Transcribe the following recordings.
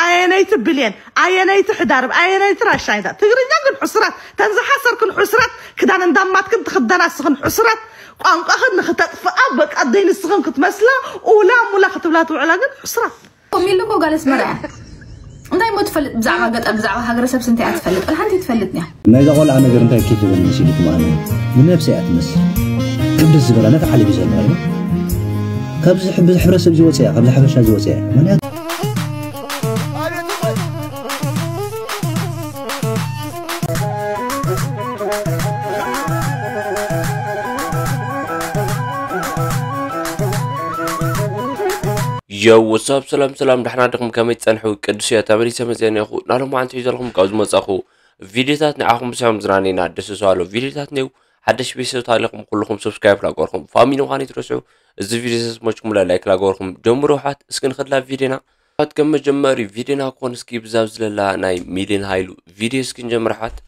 ኣየነይቲ ብሌን ኣየነይቲ ሕዳርብ ኣየነይቲ ራሻይዳ ትግርኛ ግን ሕስራት ተንዝሓሰርክን ሕስራት ክዳን እንዳማትክን ትኽደና ስኽን ሕስራት ቋንቋኽን ንኽተጥፍኣ በቃ ደይ ንስኽን ክትመስላ ኡላ ሙላ ክትብላ ትውዕላ ግን ሕስራት ሚሉ እኮ ጋል ኣስመራ እያ። እንታይ ሞ ትፈልጥ ብዛዕባ ገጠር ብዛዕባ ሃገረሰብ ስንታይ እያ ትፈልጥ? ሓንቲ ትፈልጥ እያ። ናይዛ ቆልዓ ነገር እንታይ ኬፍ ይብል መሲልኩም ኣነ ንነብሰይ እያ ትመስል ክብደት ዝበላ ነታ ዓለም እዩ ዘለዋ ኢና ካብዚ ሕብረተሰብ እዚ ወፅያ ካብዚ ሓበሻ እዚ ወፅያ ምክንያቱ የው ወሳብ ሰላም ሰላም ዳሕና ድኹም ከመይ ትጸንሑ ቅዱስ እያ ተመሊሰ መጽአ እኒኹ ናሎም ሓንቲ ሒዘልኹም ካብ ዝመጻኹ ቪድዮታት ንዓኹም ብስሖም ዝናነይና ደስ ዝባሎ ቪድዮታት ነው ሓደሽ ቤተሰብ ታሊኹም ኩልኹም ሰብስክራይብ ላገርኩም ፋሚሊ ምዃን ይትረስዑ እዚ ቪድዮ ተስሞችኩም ላይክ ላገርኩም ጀምሩ ሓት እስኪ ንኽድላ ቪድዮና ሓት ከም መጀመሪ ቪድዮና ክኾን እስኪ ብዛብ ዝለላ ናይ ሚሊዮን ሃይሉ ቪድዮ እስኪ ንጀምር ሓት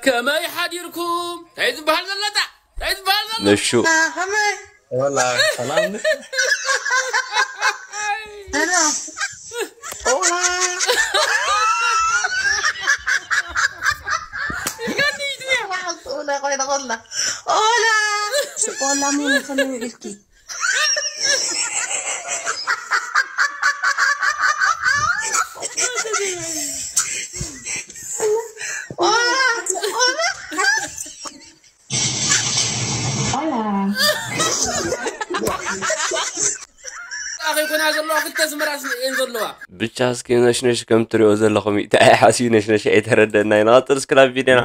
ከመይ ሓዲርኩም እንታይ ዝበሃል ዘለጣ እንታይ ዝበሃል ዘሎ ነሹ Hola, salam. Hola. Hola, hola, hola. Hola, mami, ¿cómo estás? Hola, hola. ከይኮና ዘለዋ ክልተ ዝመራስ እየን ዘለዋ ብቻ እስኪ ነሽነሽ ከም ትሪኦ ዘለኹም እዩ እንታይ ሓስዩ ነሽነሽ ኣይተረደና ኢና ቀጥል እስክላ ቪድዮና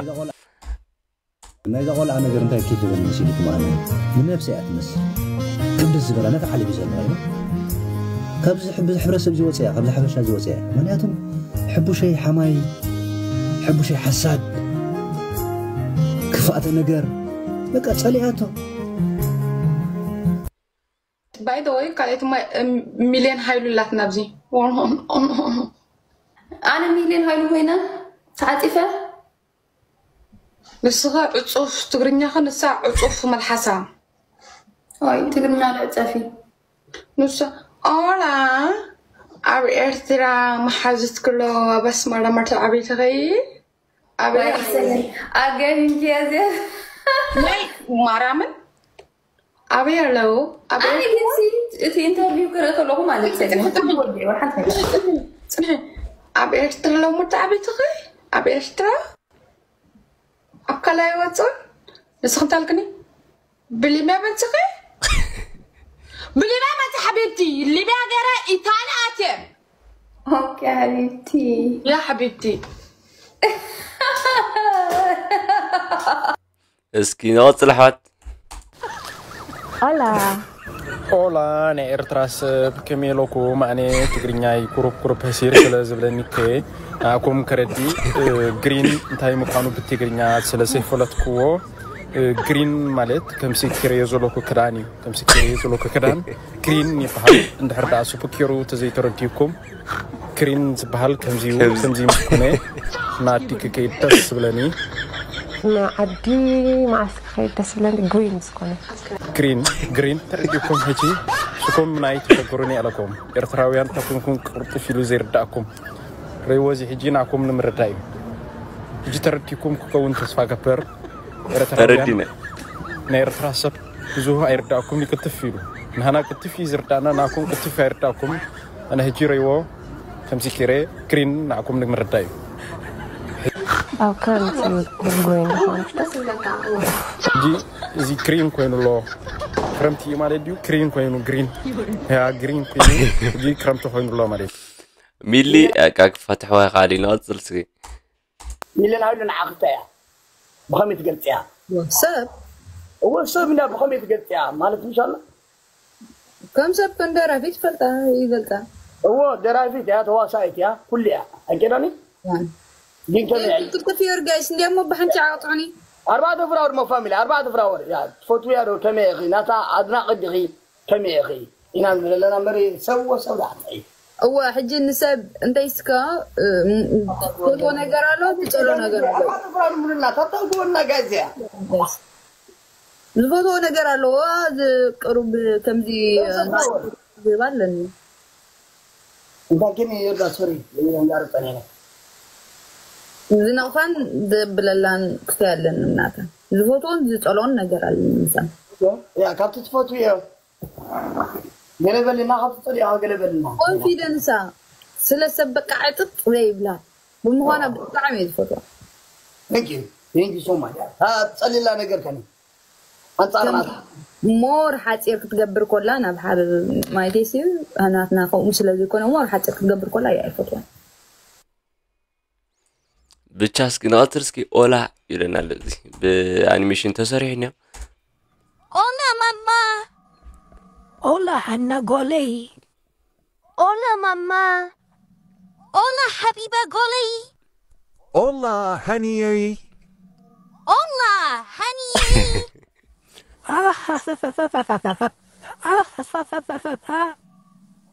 ናይዛ ቆልዓ ነገር እንታይ ኬፍ ይበል መሲልኩም ኣነ ንነብሰይ እያ ትመስል ክብደት ዝበላ ነታ ዓለም እዩ ዘለዋ ኢና ካብዚ ሕብረተሰብ እዚ ወፅያ ካብዚ ሓበሻ እዚ ወፅያ ምክንያቱም ሕቡሸይ ሓማይ ሕቡሸይ ሓሳድ ክፋእተ ነገር በቃ ጸሊኣቶ ባይደወይ ካልኣይቲ ሚልዮን ሃይሉ ኣላትና ኣብዚ ኣነ ሚልዮን ሃይሉ ኮይነ ተዓፂፈ ንስኻ ዕፁፍ ትግርኛኸ ንሳ ዕፁፍ መልሓሳ ይ ትግርኛ ልዕፀፊ ንሳ ኦላ ኣብ ኤርትራ መሓዙት ክሎ ኣብ ኣስመራ መርትዓቤትኺ ኣበይ ኣለዉ ኣገቢንኪ እያ እዚኣ ናይ ማርያምን ኣበይ ኣለዉ ኣበይ ኣነ ግን ሲ እቲ ኢንተርቪው ክርኢ ከለኹ ማለት እዩ ጽንሒ ወዲ ወሓን ጽንሒ ኣብ ኤርትራ ኣለዉ መርትዓቤትኺ ኣብ ኤርትራ ኣብ ካልኣይ ወፅኡን ንስኺ እንታይ ኣልክኒ ብሊብያ መፅኺ ብሊብያ መፂ ሓቢብቲ ሊብያ ገይረ ኢታሊ ኣትየ ኦኬ ሓቢብቲ ያ ሓቢብቲ እስኪ ንቐፅል ኣሕዋት ኦላ ኦላ ናይ ኤርትራ ሰብ ከመይ ኢለኩም ኣነ ትግርኛይ ኩሩብ ኩሩብ ህሲር ስለ ዝብለኒ ከ ንኣኩም ከረዲ ግሪን እንታይ ምዃኑ ብትግርኛ ስለ ዘይፈለጥክዎ ግሪን ማለት ከምሲ ክርእዮ ዘለኩ ክዳን እዩ ከምሲ ክርእዮ ዘለኩ ክዳን ግሪን ይበሃል እንድሕር ደኣ ስብኪሩ ተዘይተረዲእኩም ግሪን ዝበሃል ከምዚ እዩ ከምዚ ምስ ኮነ ናዲ ክከይድ ደስ ዝብለኒ ንዓዲ መዓስ ክኸይድ ደስ ዝብለኒ ግሪን ምስ ኮነ ግሪን ግሪን ተረዲእኩም ሕጂ ስኩም ናይ ተሸግሩኒ ኣለኩም ኤርትራውያን ተኩንኩም ቅርጥፍ ኢሉ ዘይርዳእኩም ርእይዎ እዚ ሕጂ ንኣኩም ንምርዳእ እዩ ሕጂ ተረዲእኩም ክከውን ተስፋ ገበር ኤርትራውያን ናይ ኤርትራ ሰብ ብዙ ኣይርዳእኩም ይቅትፍ ኢሉ ንሃና ቅትፍ እዩ ዝርዳእና ንኣኩም ቅትፍ ኣይርዳእኩም ኣነ ሕጂ ረይዎ ከምዚ ኪረ ግሪን ንዓኩም ንምርዳእ እዩ ኣብ ክረምቲ ግሪን ዝኾነ ሕጂ እዚ ግሪን ኮይኑ ኣሎ ክረምቲ እዩ ማለት ድዩ ግሪን ኮይኑ ግሪን ያ ግሪን ኮይኑ ሕጂ ክረምቲ ኮይኑ ኣሎ ማለት እዩ ሚሊ ቃ ክፈትሕዋ ይኽእል እዩ ንቐፅል ስኪ ሚልን ሃይሉ ንዓኽታ እያ ብኸመይ ትገልፅያ ሰብ እወ ሰብ እንዳ ብኸመይ ትገልፅያ ማለት ምሻላ ከም ሰብ ከም ደራፊት ይፈልጣ ይገልፃ እዎ ደራፊት እያ ተዋሳኢት እያ ኩሉ እያ ኣንቄዳኒ ግን ከመይ ጥፍጥፍ ዮርጋይስ እንዲያሞ ብሓንቲ ዓቕጥዑኒ ኣርባዕተ ፍራወር ሞ ፋሚሊ ኣርባዕተ ፍራወር እያ ትፈትውያ ዶ ከመይ ኢኺ ናታ ኣድናቒ ዲኺ ከመይ ኢኺ ኢና ንብል ኣለና እምበሪ ሰብ ወሰብ ዳዕፀ እዩ እዋ ሕጂ ንሰብ እንታይ ስካ ትፈትዎ ነገር ኣሎ ትፀሎ ነገር ኣሎ ምሉና ታተግበና ጋዜያ ዝፈትዎ ነገር ኣለዎ ቅሩብ ከምዚ ዝህብ ኣለኒ እንታይ ግን ይርዳ ሶሪ። ይንጋር ጸኔነ ዝነቕፋን ዘብለላን ክፍያ ኣለኒ እናተ ዝፈትዎን ዝጸልኦን ነገር ኣለኒ። ምሳን ያ ካብቲ ትፈትዎ እየ። ገለ በልና፣ ካብቲ ጸሊእኻ ገለ በልና። ኮንፊደንሳ ስለ ሰብ በቃ ዕጥጥ ዘይብላ ብምዃና ብጣዕሚ እየ ዝፈትዋ። Thank you, thank you so much. ጸሊላ ነገር ከኒ ኣንጻር ናታ ሞር ሓፂር ክትገብር ኮላ ናብ ሓደ ማይቴስ እዩ። ናትና ከምኡ ስለ ዘይኮነ ሞር ሓፂር ክትገብር ኮላ እየ ኣይፈትዋን። ብቻ እስኪ ንቐፅል እስኪ። ኦላ ይለና ኣሎ። እዚ ብኣኒሜሽን ተሰሪሑ እኒኦ። Hola, mamá. Hola, Hannah Goley. Hola, mamá. Hola, Habiba Goley. Hola, Hannah. Hola, Hannah.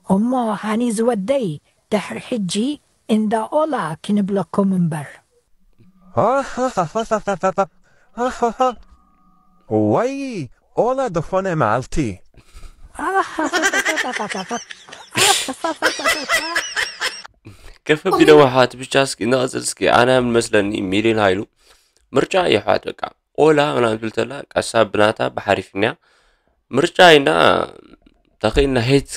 እሞ ሃኒ ዝወደይ፣ ድሕሪ ሕጂ እንዳ ኦላ ክንብለኩም እምበር። ወይ ኦላ ዝኾነ መዓልቲ። ከፍ ቢሎም ኣሕዋት ብቻ እስኪ ንቐፅል እስኪ። ኣነ ምን መስለኒ ሚሊዮን ሃይሉ ምርጫ እዩ ኣሕዋት። በቃ ኦላ ምናምን ትብል ተላ ቀሳ ብናታ ብሓሪፍ እኒያ ምርጫ ኢና ተኸኢልና ሄት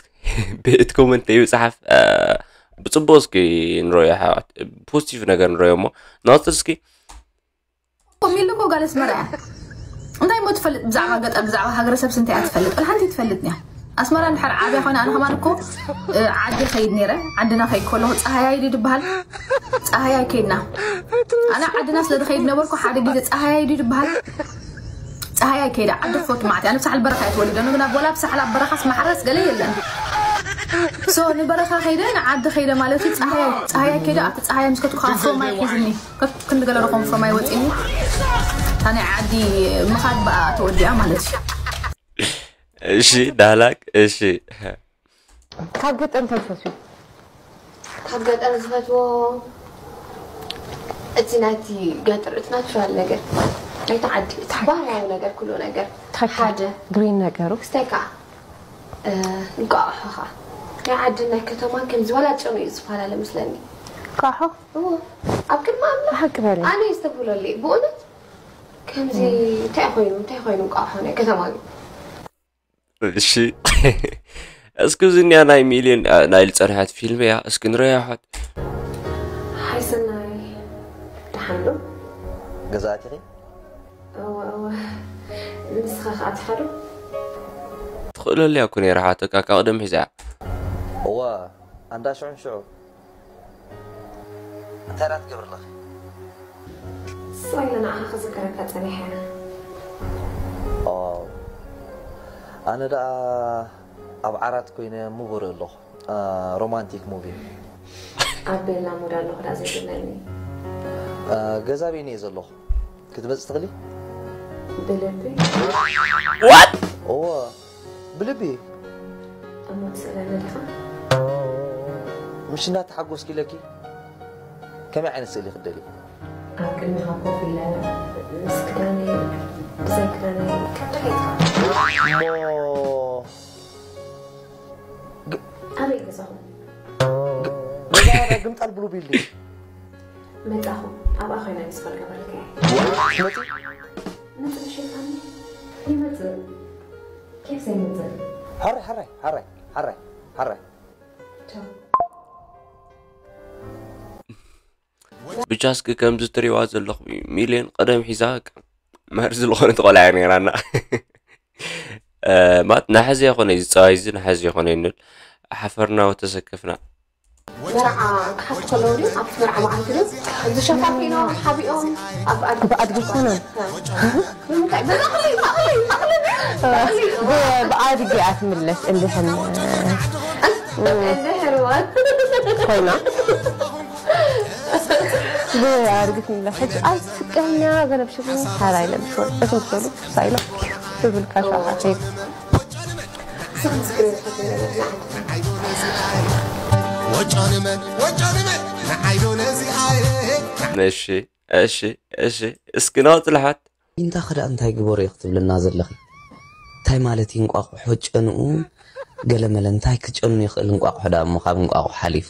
ቤት ኮመንት ይብፅሓፍ። ብፅቡቅ እስኪ ንረዮ ኣሕዋት፣ ፖዚቲቭ ነገር ንረዮ እሞ ንቐፅል እስኪ። ኮሚል እኮ ጋል ኣስመራ እያ። እንታይ እሞ ትፈልጥ ብዛዕባ ገጠር፣ ብዛዕባ ሃገረሰብ ስንታይ እያ ትፈልጥ? ወላ ሓንቲ ትፈልጥ እያ። ኣስመራ እንድሕር ዓብያ ኮይና ኣነ ከማን እኮ እ፣ ዓዲ ከይድ ነይረ። ዓድና ከይድ ከለኹ ፀሃያይ ድዩ ድበሃል? ፀሃያይ ከይድና ኣነ ዓድና ስለ ዝኸይድ ነበርኩ። ሓደ ግዜ ፀሃያይ ድዩ ድበሃል? ፀሃያይ ከይደ ዓዲ ክፈቱ ማለት እያ። ንብሳሕል በረኻ እየ ተወሊደ ንግና ቦላ ብሳሕል ኣብ በረኻስ ማሕረስ ገለ የለን። ሶ ንበረኻ ከይደ ንዓዲ ከይደ ማለት እዩ። ፀሃያይ ፀሃያይ ከይደ ኣብቲ ፀሃያይ ምስ ከትኩ ካብ ፍሮማይ ሒዝኒ ከፍ ክንዲ ገለ ረኾም ፍሮማይ ወፂኒ። እታ ናይ ዓዲ ምኻድ ብኣ ተወዲኣ ማለት እዩ። እሺ ዳህላክ እሺ። ካብ ገጠር እንታይ ትፈትዊ? ካብ ገጠር ዝፈትዎ እቲ ናይቲ ገጠር እቲ ናቹራል ነገር ናይቲ ዓዲ እቲ ባህላዊ ነገር ኩሉ ነገር ሓደ ግሪን ነገሩ ክስታይ ከዓ እንቋቑሖ ከዓ ናይ ዓድን ናይ ከተማን ከምዚ ወላ ጨኑ እዩ ዝፈላለ መስለኒ። ቋሖ እዎ ኣብ ቅድሚ ኣምላኽ ሓቂ በሊ ኣነ ይስተብህለሉ እዩ ብእውነት ከምዚ እንታይ ኮይኑ እንታይ ኮይኑ እንቋቑሖ ናይ ከተማ ግን እሺ እስኪ ዝኒያ ናይ ሚሊዮን ናይ ዝፀንሐት ፊልም እያ። እስኪ ንረያ ሓት ሓይ ሰናይ ደሓን ዶ? ገዛ ኣቲኺ? እወ እወ ንስኻ ከዓ ትሓዶ? ትኽእለሉ እያ እኮ ነይራ ሓተካ ካብ ቅድም ሒዛ እያ። እወ ኣንዳ ሽዑን ሽዑ እንታይ ዳ ትገብር ኣለኺ? ስቕ ኢለ ንዓኻ ክዝክረካ ጸኒሐ። ኦ፣ ኣነ ደኣ ኣብ ዓራት ኮይነ ሙቪ ርኢ ኣለኹ። ሮማንቲክ ሙቪ። ኣብ ቤላ ሙድ ኣለኹ ደኣ ዘይብለኒ። ገዛ ቤኒ እየ ዘለኹ። ክትመጽእ ትኽእሊ? ብልቢ። እወ፣ ብልቢ። እሞ ትስእለኒ ዲኻ? ምሽ እናተሓጎስኪ ኢለኪ ከመይ ዓይነት ስእሊ ክትደልዪ? ኣብ ቅድሚኻ ኮፍ ኢለ ምስ ክዳነይ ብዘይ ክዳነይ ከም ድሌትካ። እሞ ኣበይ ገዛኹም? ገዛ ግምጣል ብሉ ቢልዲንግ። መጻኹም ኣብኣ ኮይነ ምስ ፈልገበልከ። መጺ መጽእ ሸይጣን ይመጽእ። ኬፍ ዘይመጽእ። ሕራይ ሕራይ ሕራይ ሕራይ ሕራይ። ቻው። ብቻ እስኪ ከምዚ ትሪዋ ዘለኹም እዩ ሚልዮን ቀደም ሒዛ በቃ መርዚ ዝኾነት ቆልዓ እያ ነይራና። እ፣ ማለት ናሕዚ ይኾነ እዩ ዝፀዋይ እዚ ናሕዚ ይኾነ እዩ ንብል ሓፈርና ወተሰከፍና። መርዓ ክሓቱ ከለዉ ድዩ ኣብቲ መርዓ መዓልቲ ድዩ ዝሸፋፊኖም ሓቢኦም ኣብ ኣድ- ብኣድጊ ይኮነን ንምንታይ በዛ ክሊ ኣኽሊ ኣኽሊ ኣኽሊ ብ- ብኣድጊ እያ ትምለስ እንድሕን እንድሕር ዋት ኮይና ብኣድጊ ትምለስ ሕጂ ኣይ ፍቅረኛ ገለብሽቡ ሓራ ይለብሽ ወረቀት ምስ በሉ ሳይሎ ትብል ካሻ ሓተይ እሺ እሺ እሺ እስኪ ናውፅ ልሓት ኢንታ ኸዳ እንታይ ግበሩ ኢኺ ትብልና ዘለኺ እንታይ ማለት እዩ እንቋቑሖ ጨንኡ ገለመለ እንታይ ክጨኑ ይኽእል እንቋቑሖ ደኣ እሞ ካብ እንቋቑሖ ሓሊፉ?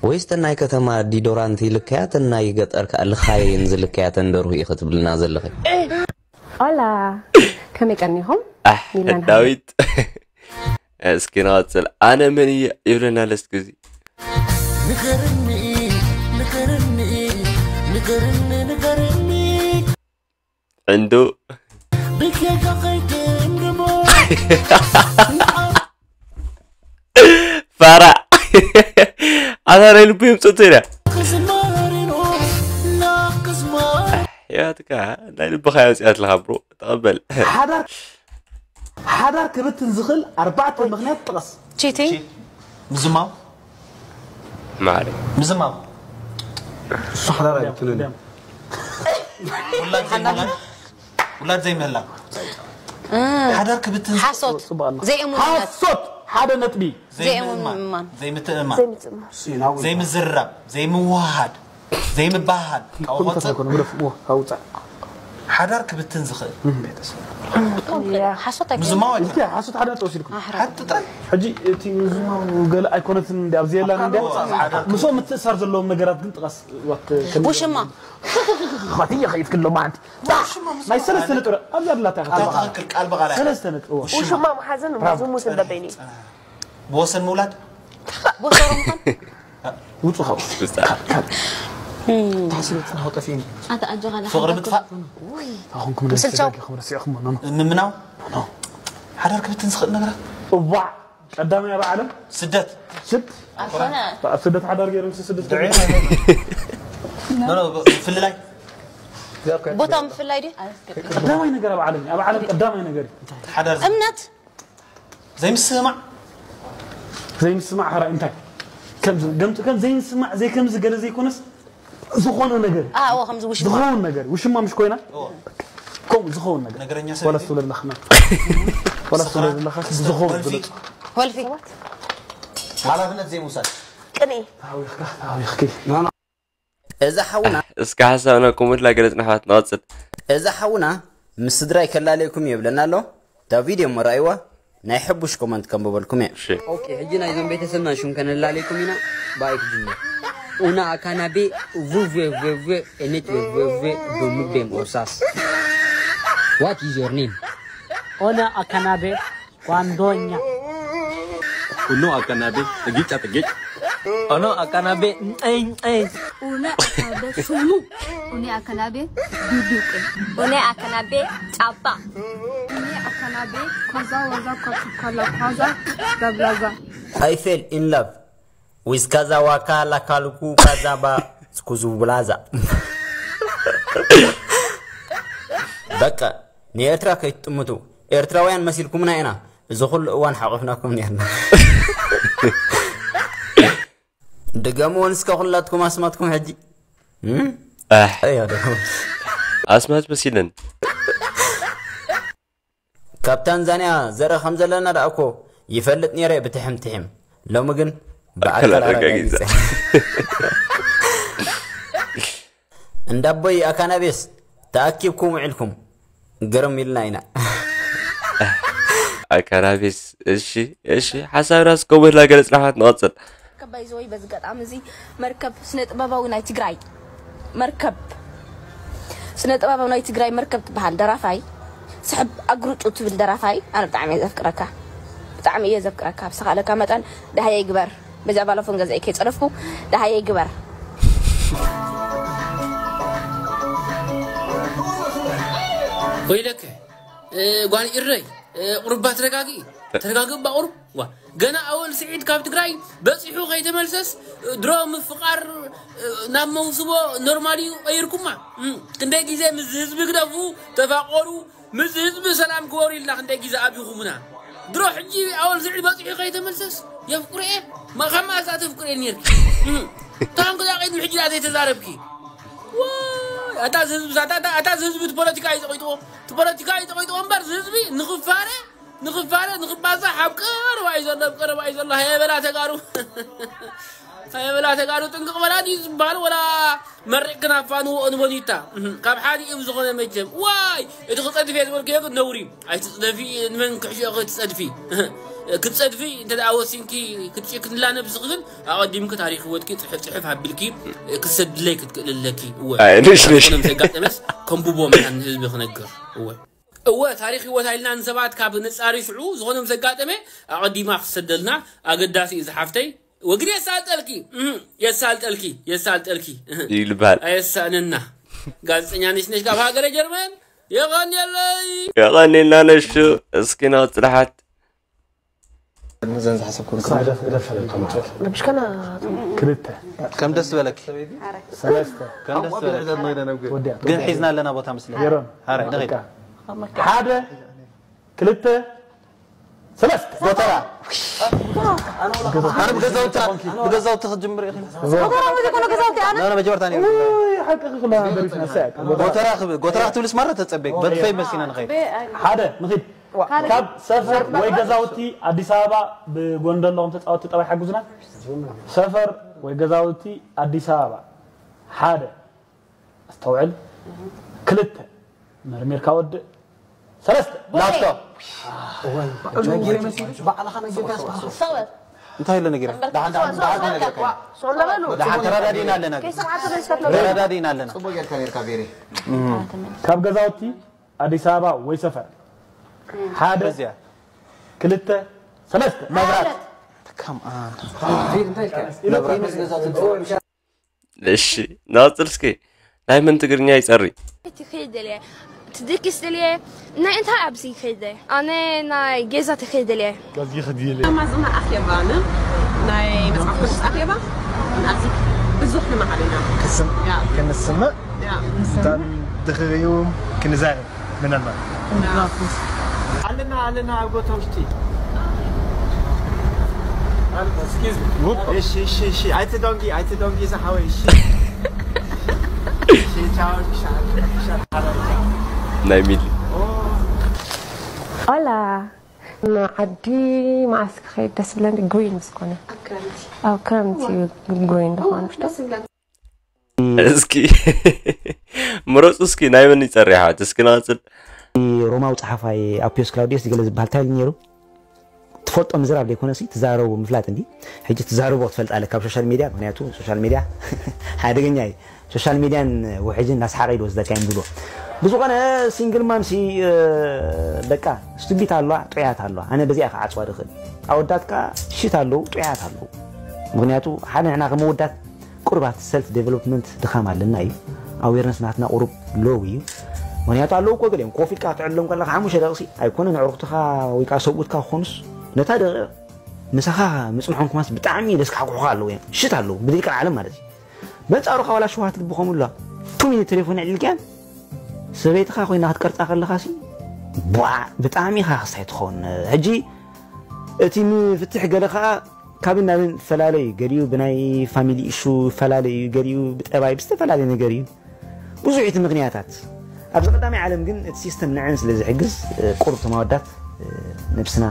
ወይስ ተን ናይ ከተማ ዲዶራንት ይልከያ፣ ተን ናይ ገጠር ከኣ ልኻየን ዝልከያ ተን ደርሁ ኢኺ ትብልና ዘለኺ? ኦላ፣ ከመይ ቀኒኹም? ኣሕ ዳዊት እስኪ ንቐፅል። ኣነ መን እየ ይብለና ለስቲ ግዜ ንገርኒ ንገርኒ ንገርኒ ንገርኒ ዕንዱ ብኬካ ከይትእምርሞ ፋራ ኣታ ናይ ልቡ የምፅእቶ ኢና ክዝማሪኖ ናክዝማ ሕያትካ ናይ ልብኻ የውፅኣትልኻ ብሮ ተቐበል ሓዳር ሓዳር ክብትን ዝኽእል ኣርባዕተ ምኽንያት ጥቐስ። Cheating? ምዝማው ማዕረ ምዝማው እሱ ሓዳር ኣይብትንን ውላድ ዘይምህላው ውላድ ዘይምህላው ሓዳር ክብትን ሓሶት ዘይእሙንነት ሓሶት ሓደ ነጥቢ ዘይእሙንነት ዘይምትእማን ዘይምጽማር ዘይምዝራብ ዘይምውሃድ ዘይምባሃል ካብ ቆፅል ኣይኮነ ግደፍዎ ኣውፃእ ሓዳር ክብትን ዝኽእል ሓሶት ኣይኮነ ምዝማው እቲ ሓሶት ሓደ ነጥቢ ወሲድኩም ሓንቲ ጥራይ ሕጂ እቲ ምዝማው ገለ ኣይኮነትን እንዲ ኣብዚ የላን እንዲ ምስኦም ምትእሳር ዘለዎም ነገራት ግን ጥቐስ ውሽማ ኸትየ ኸይድ ክሎ ማለት ናይ ሰለስተ ነጥቢ ኣብዚ ኣላታ ትኽክል ቃል ብቃል ሰለስተ ነጥቢ ውሽማ መሓዘን ዝሙት እንደበይኒ ብወሰን ምውላድ ወሰሮም ኾን ውፁ ኸው ታስሎ ፅናው ጠፊእኒ ኣታ ኣጆኻ ፍቕሪ ምጥፋእ ኣኹንኩም ምስልቸው። ረሲዕኹም ኖ ምምናው ሓዳር ክብትን ዝኽእል ነገራት እዋዕ ቀዳማይ ኣብ ዓለም ስደት ስድ ኣኮነ ኣብ ስደት ሓዳር ገይሮም ስደት ኖ፣ ኖ፣ ምፍልላይ ቦታ ምፍላይ ድዩ ቀዳማይ ነገር ኣብ ዓለም እዩ። ኣብ ዓለም ቀዳማይ ነገር እዩ። ሓዳር እምነት ዘይምስማዕ ዘይምስማዕ ሓራይ እንታይ ከምዚ ገምቲ ከም ዘይምስማዕ ዘይከምዚ ገለ ዘይኮነስ ዝኾነ ነገር ኣዎ ከምዚ ውሽማ ዝኸውን ነገር ውሽማ ምሽ ኮይና ከምኡ ዝኸውን ነገር ነገረኛ ዋላ ሰብ ስትብለ ኣለኽና ዋላ ስትብለ ዘለኻ ዝኸውን ወልፊ ግለፁ ወልፊ ሓላፍነት ዘይምውሳድ ቅንኢ ታዊኽካ ታዊኽኪ እዛ ሓውና እስከ ሓሳብና ኮመንት ላይ ገለፅና ኣሕዋት ንቐፅል እዛ ሓውና ምስ ስድራይ ከላለየኩም እየ ይብለና ኣሎ። እታ ቪድዮ እሞ ረኣይዋ ናይ ሕቡሽ ኮመንት ከንብበልኩም እየ። እሺ ኦኬ ሕጂ ናይዞም ቤተሰብና ሹም ከነላለየኩም ኢና። ብኣይ ክጅምር። Una a cannabis, vous, vous, vous, vous, et net, vous, vous, vous, de mukbem osas. What is your name? Ona a cannabis, Guandoña. Uno a cannabis, tegicha tegicha. Ono a cannabis, eh, eh. Une akanabe sumu. Une akanabe duduke. Une akanabe chapa. Une akanabe kaza waza katukala kaza gablaza. I fell in love with Kazawaka Lakalku Kazaba Skuzublaza. በቃ ንኤርትራ ከይትጥምቱ ኤርትራውያን መሲልኩምና ኢና እዚ ኩሉ እዋን ሓቑፍናኩም ኔርና። ድገምዎን እስከ ኩላትኩም ኣስማትኩም ሕጂ። እም? ኣሕ እዮ ድገሙ። ኣስማት መሲለን ካብ ታንዛንያ ዘርኢ ከም ዘለና ደኣ እኮ ይፈልጥ ነይረ ብትሕም ትሕም። ሎሚ ግን ብኣካል ኣረጋጊጸ። ኣረጋጊጸ። እንዳቦይ ኣካናቤስ ተኣኪብኩም ውዒልኩም ግርም ኢልና ኢና። ኣካናቤስ እሺ እሺ ሓሳብና እስከ ወላ ገለጽ ናሓት ንቐጽል ከባይ ዘወይ በዚ ገጣሚ እዚ መርከብ ስነ ጥበባዊ ናይ ትግራይ መርከብ ስነ ጥበባዊ ናይ ትግራይ መርከብ ትበሃል ደራፋይ ስሕብ ኣግርጩ ትብል ደራፋይ ኣነ ብጣዕሚ እየ ዘፍቅረካ ብጣዕሚ እየ ዘፍቅረካ ብዝተኻእለካ መጠን ደሃየ ይግበር በዚኣ ባለፎን ገዛኢ ከይፀረፍኩ ደሃየ ይግበር ወይለከ ጓል ኢረይ ቁርባ ተረጋግኢ ተረጋግእ ባቑር ዋ ገና ኣወል ስዒድ ካብ ትግራይ በፂሑ ከይተመልሰስ ድሮ ምፍቓር ናብ መውስቦ ኖርማል እዩ ቀይርኩማ ክንደይ ግዜ ምስ ህዝቢ ግደፉ ተፋቆሩ ምስ ህዝቢ ሰላም ግበሩ ኢልና ክንደይ ግዜ ኣብይኹምና ድሮ ሕጂ ኣወል ስዒድ በፂሑ ከይተመልሰስ የፍቅሮ እየ ካብ መዓስ ኣተፍቅሮ እየ ነርኪ ታን ክዛ ቅድሚ ሕጂ ዘይተዛረብኪ ኣታ ህዝቢ ኣታ ህዝቢ ፖለቲካ እዩ ተቆይጥዎ ፖለቲካ እዩ ተቆይጥዎ እምበር ህዝቢ ንኽፋረ ንኽፋለ ንኽባዛሕ ኣብ ቀረባ እዩ ዘሎ፣ ኣብ ቀረባ እዩ ዘሎ። ሃየ በላ ተጋሩ፣ ሃየ በላ ተጋሩ፣ ጥንቅቕ በላ ድዩ ዝበሃል? ወላ መሪቕ ክናፋንዎ እንበሉታ። ካብ ሓዲኡ ዝኾነ መቸም። ዋይ፣ እቲ ክጸድፍ እየ ዝበልክዮ ግን ነውሪ እዩ። ኣይትጽደፊ፣ ንመን ክሕሽኦ ክትጸድፊ? ክትጸድፊ እንተ ደኣ ወሲንኪ ክትጭክንላ ነብስኺ ግን ኣቐዲምኪ ታሪኽ ህይወትኪ ጽሕፍ ጽሕፍ ኣቢልኪ ክትሰድለይ ክትክእሊ ኣለኪ። እወ። ኣይ፣ ንሽ፣ ንሽ። ዝኾነ ምስ ኣጋጠመስ ከንብቦ መታን ንህዝቢ ክነግር። እወ። እወ፣ ታሪኽ ህይወት ኣይልና ንሰባት ካብ ነጻሪ ሽዑ ዝኾነ ምስ ኣጋጠመ ኣቐዲማ ክትሰደልና ኣገዳሲ እዩ ዝሓፍተይ። ወግዲ የሳልጠልኪ፣ እህ፣ የሳልጠልኪ፣ የሳልጠልኪ፣ እህ። ይልባል። ኣየሳእነና። ጋዜጠኛ ነሽ ነሽ ካብ ሃገረ ጀርመን። የቐንየለይ። የቐንየልና ነሹ። እስኪ ናብ ጽድሓት። ነዘን ዝሓሰብኩም ግደፍ፣ ግደፍ፣ ግደፍ። ረብሽከና። ክልተ። ከም ደስ በለኪ። ሰለስተ። ከም ደስ በለኪ። ወዲያ። ግን ሒዝና ኣለና ቦታ መስለኒ። ሜሮን። ሓራይ፣ ንኸይድ። በቃ። ሓደ፣ ክልተ፣ ሰለስተ። ጎተራ። ኣነ ብገዛውታ፣ ብገዛውቲ ክትጅምር ኢኺ። ጎተራ ወይ ዘይኮነ ገዛውቲ ኣነ? ኖ፣ ኖ፣ መጀመርታ ነይሩ። ውይ፣ ሓቅኺ ክላ ደሪፍና ሳያቅ። ጎተራ ክብል፣ ጎተራ ክትብልስ ማለት ተጸበይክ። በትፈይ መሲና ንኸይድ። ሓደ፣ ንኺድ። ካልእ። ካብ ሰፈር ወይ ገዛውቲ ኣዲስ ኣበባ ብጎንደር ኣለኹም ተጻወትቲ ጠባይ ሓግዙና። ሰፈር ወይ ገዛውቲ ኣዲስ ኣበባ። ሓደ፣ ኣስተውዕል። ክልተ፣ መርሚርካ ወድእ። ሰለስተ፣ ቦሌ። ላፍቶ። ሰወር። እንታይ ኢለ ነጊረ? ደሓን፣ ደሓን፣ ደሓን፣ ደሓን፣ ደሓን። ደሓን ተረዳዲእና ኣለና ግን። ከይሰማዕቱ ደስከት ነው። ተረዳዲእና ኣለና። ጽቡቅ ጌርካ ነርካ ቤሪ። ካብ ገዛውቲ ኣዲስ ኣበባ ወይ ሰፈር። ሓደ፣ በዚያ። ክልተ፣ ሰለስተ። መብራት። Come on። እሺ፣ ናጽር እስኪ። ናይ መን ትግርኛ ይጸሪ? ትኸይድ ደልየ፣ ትድቅስ ደልየ፣ ናይ እንታይ ኣብዚ ይኸይደ? ኣነ ናይ ገዛ ትኸይድ ደልየ። ገዝጊ ክድይል። ከማዝና ኣኼባን ናይ መጽሓፍ ቅዱስ ኣኼባ ንኣዚ ብዙሕ ንመዓል ኢና። ክስም-፣ ያ። ክንስምዕ፣ ያ። እታን ድኽሪኡ ክንዛረብ። ምናልባት። ኣለና፣ ኣለና ኣብ ጎታ ውሽጢ። Excuse me። ውፕ። እሺ፣ እሺ፣ እሺ። ኣይትደንጊ፣ ኣይትደንጊ ዝሓወይ፣ እሺ። እሺ፣ ቻው፣ ቻው፣ ቻው፣ ቻው። ናይ ሚሊ። ኦ። ኦላ። ንዓዲ መዓስ ክኸይድ ደስ ብለኒ? ግሪን ምስ ኮነ። ኣብ ክረምቲ። ኣብ ክረምቲ እዩ ግሪን ዝኾነ። ደስ ብለኒ። እስኪ ምረጹ እስኪ ናይ መን ይጸሪ ኣሕዋት? እስኪ ንቐጽል። ሮማዊ ጸሓፋይ ኣፕዮስ ክላውዲዮስ ዝገለ ዝበሃል እንታይ ኢሉ ነይሩ? ትፈልጦ ምዝራብ ዘይኮነሲ ትዛረቦ ምፍላጥ እንዲ። ሕጂ ትዛረቦ ክትፈልጥ ኣለካ ካብ ሶሻል ሚድያ፣ ምኽንያቱ ሶሻል ሚድያ ሓደገኛ እዩ። ሶሻል ሚድያን ውሕጅን እናስሓቐ እዩ ዝወስደካ እዮም ዝብሎ። ብዝኾነ ሲንግል ማም ሲ፣ እ፣ በቃ ስቱቢት ኣለዋ፣ ጥዑያት ኣለዋ። ኣነ በዚኣ ክዓጽዋ ድኽእል። ኣወዳት ከኣ ሽት ኣለዉ፣ ጥዑያት ኣለዉ። ምኽንያቱ ሓደ ንሕና ከም ኣወዳት ቁሩባት ሰልፍ ዴቨሎፕመንት ድኻም ኣለና እዩ። ኣዌርነስ ናትና ቁሩብ ሎው እዩ። ምኽንያቱ ኣለዉ እኮ ገሊኦም ኮፍ ኢልካ ክትዕልሎም ከለኻ ሓሙሽተ ደቂቕሲ ኣይኮነን ኣዕሩኽትኻ ወይ ከኣ ሰብኡትካ ክኾኑስ ነታ ደቂቕ ምሳኻ ምጽንሖም ኩማስ ብጣዕሚ ደስካሕኩሑኻ ኣለዉ እዮም። ሽት ኣለዉ ብደቂቕ ዓለም ማለት እዩ። በንጻሩ ከኣ ዋላ ሽውሃት ልቢ ከምኡ ኣሎ። ቱ ሚኒት ቴሌፎን ኣዕሊልካያን ሰበይትኻ ኮይና ክትቀርጻ ከለኻሲ ቧዕ ብጣዕሚ ኢኻ ክስታይ ትኸውን። ሕጂ እቲ ንፍትሕ ገለ ከኣ ካብን ናብን ይፈላለ እዩ። ገሊኡ ብናይ ፋሚሊ ኢሹ ይፈላለ እዩ፣ ገሊኡ ብጠባይ ብዝተፈላለየ ነገር እዩ። ብዙሕ እቲ ምኽንያታት። ኣብዚ ቀዳማይ ዓለም ግን እቲ ሲስተም ንዐን ስለ ዝሕግዝ፣ እ፣ ቁሩብ ተማወዳት፣ እ፣ ነብስና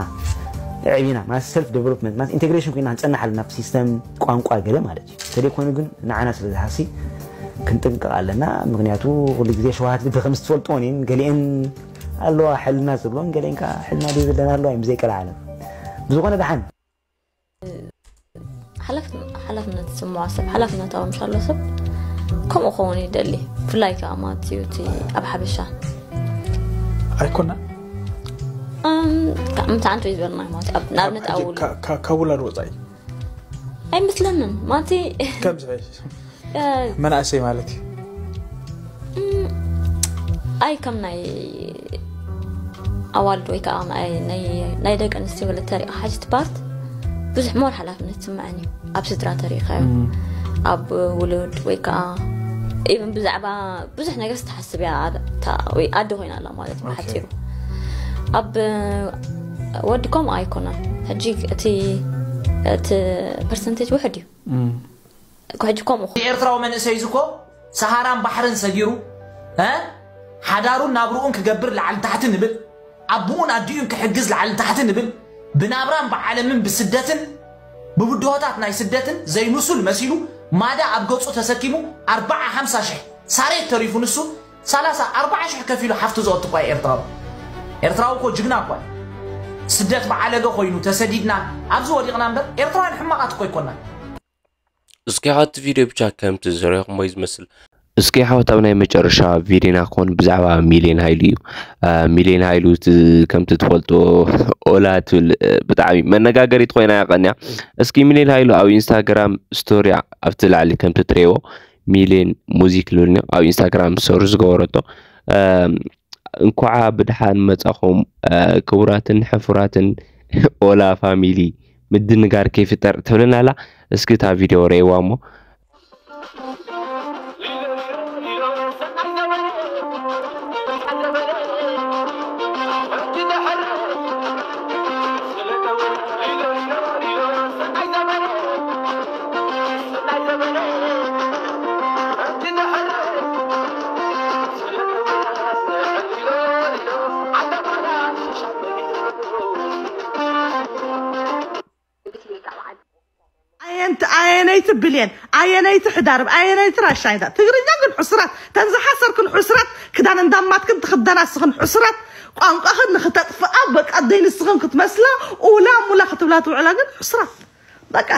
ኣዕቢና፣ ማለት ሰልፍ ዴቨሎፕመንት፣ ማለት ኢንቴግሬሽን ኮይና ክንጸንሕ ኣለና፣ ኣብቲ ሲስተም ቋንቋ ገለ ማለት እዩ። እንተደይኮነ ግን ንዓና ስለ ዝሃሲ ክንጥንቀቕ ኣለና። ምኽንያቱ ኩሉ ግዜ ሸውሃት ልቢ ከም ዝትፈልጥዎን እየን፣ ገሊአን ኣለዋ ሕልና ዝብሎን፣ ገሊአን ከኣ ሕልና ዘይብለን ኣለዋ እየን ብዘይቀልዓለም። ብዝኾነ ደሓን። ሓላፍ-፣ ሓላፍነት ዝስምዖ ሰብ፣ ሓላፍነታዊ ምሻሎ ሰብ ከምኡ ክኸውን ይደሊ። ብፍላይ ከኣ ማለት እዩ እቲ ኣብ ሓበሻ። ኣይኮና? እም፣ ካብ ምትዓንቶ እዩ ዝበልና ማለት ኣብ፣ ንኣብነት ካብ፣ ኣብ ውል-፣ ካ-፣ ካ-፣ ካብ ውላድ ወጻኢ? ኣይመስለንን። ማለት ከምዚ ሕጂ እ፣ መናእሰይ ማለት እዩ። እም፣ ኣይ ከም ናይ ኣዋልድ ወይ ከዓ ናይ፣ ናይ፣ ናይ ደቂ ኣንስትዮ ገለ ተሪእኻ ሓንቲ ፓርት ብዙሕ ሞር ሓላፍነት ዝስምዐን እዩ። ኣብ ስድራ ተሪእኻዮ፣ እም። ኣብ ውሉድ ወይ ከዓ ኢቭን ብዛዕባ ብዙሕ ነገር ዝተሓስብ እያ፣ ኣደ-፣ እታ ወይ ኣደ ኮይና ኣላ ማለት እዩ ኦኬ። ብሓፂሩ። ኣብ ወዲ ከምኡ ኣይኮነን። ሕጂ እቲ፣ እቲ ፐርሰንቴጅ ውሕድ እዩ። እም። እኮ ሕጂ ከምኡ። ኤርትራዊ መንእሰይ እዚ እኮ ሰሃራን ባሕርን ሰጊሩ፣ እ? ሓዳሩን ናብርኡን ክገብር ላዕሊ ታሕቲ ንብል። ኣቦኡን ኣዲኡን ክሕግዝ ላዕሊ ታሕቲ ንብል፣ ብናብራን ብዓለምን ብስደትን ብብድሆታት ናይ ስደትን ዘይምሱል መሲሉ ማዳ ኣብ ገጹ ተሰኪሙ ኣርብዓ ሓምሳ ሽሕ ሳሬት ተሪፉ ንሱ ሰላሳ ኣርብዓ ሽሕ ከፊሉ ሓፍቱ ዘወት እኳ ኤርትራዊ። ኤርትራዊ እኮ ጅግና እኳ እዩ። ስደት ብዓለገ ኮይኑ ተሰዲድና ኣብዚ ወዲቕና እምበር ኤርትራውያን ሕማቓት እኮ ኣይኮናን። እስኪ ሓንቲ ቪድዮ ብቻ ከምቲ ዝረኹም ወይ ዝመስል እስኪ ሓወት ኣብ ናይ መጨረሻ ቪድዮና ክኾን ብዛዕባ ሚሊዮን ሃይሉ እዩ። ሚሊዮን ሃይሉ ከምቲ ትፈልጦ ኦላ ትብል ብጣዕሚ መነጋገሪት ኮይና ያቀንያ። እስኪ ሚሊዮን ሃይሉ ኣብ ኢንስታግራም ስቶሪ ኣብቲ ላዕሊ ከምቲ ትሪእዎ ሚሊዮን ሙዚክ ልብልኒ ኣብ ኢንስታግራም ስቶሪ ዝገበረቶ እንኳዓ ብድሓን መጻኹም ክቡራትን ሕፉራትን ኦላ ፋሚሊ ምድንጋር ከይፍጠር ትብለና ኣላ። እስኪ እታ ቪድዮ ረእይዋ እሞ ኣየነይቲ ብሌን ኣየነይቲ ሕዳርብ ኣየነይቲ ራሻይታ ትግርኛ ግን ሕስራት ተንዝሓሰርክን ሕስራት ክዳን እንዳማትክን ትኽደና ስኽን ሕስራት ቋንቋኽን ንኽተጥፍኣ በቃ ደይ ንስኽን ክትመስላ ኡላ ሙላ ክትብላ ትውዕላ ግን ሕስራት በቃ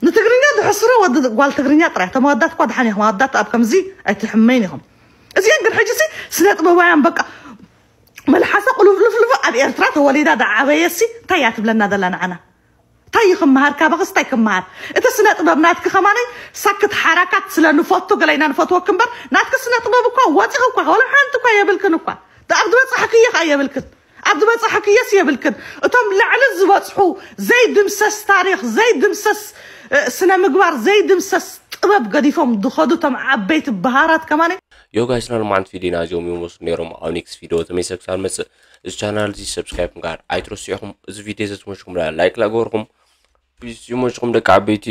ንትግርኛ ዝሕስሮ ወዲ ጓል ትግርኛ ጥራይ ተመወዳት እኳ ድሓን እዮም ኣወዳት ኣብ ከምዚ ኣይትሕመይን ኢኹም እዚአን ግን ሕጂ ሲ ስነ ጥበባውያን በቃ መልሓሳ ቁልፍልፍልፍ ኣብ ኤርትራ ተወሊዳ ዝዓበየሲ እንታይ እያ ትብለና ዘላ ንዓና እንታይ እዩ ክመሃር ካባኽስ እንታይ ክመሃር እቲ ስነ ጥበብ ናትኪ ከማነይ ሳክት ሓራካት ስለ ንፈቱ ገለ ኢና ንፈትወክ እምበር ናትኪ ስነ ጥበብ እኳ ወፂኺ እኳ ወላ ሓንቲ እኳ የብልክን እኳ ኣብ ዝበፃሕክዮ ከዓ የብልክን ኣብ ዝበፃሕክዮስ የብልክን እቶም ልዕሊ ዝበፅሑ ዘይድምሰስ ታሪክ ዘይድምሰስ ስነ ምግባር ዘይድምሰስ ጥበብ ገዲፎም ዝኸዱ እቶም ዓበይቲ በሃራት ከማነ ዮ ጋይስ ና ልማዓንቲ ቪዲዮና እዚኦም ይመስሉ ነይሮም ኣብ ኔክስት ቪዲዮ ተመይሰ ክሳብ መፅእ እዚ ቻናል እዚ ሰብስክራይብ ምግባር ኣይትረስዑኹም እዚ ቪዲዮ ዘትመሽኩም ላይክ ላገበርኩም ፕሊስ ይመሽኩም ደቂ ዓበይቲ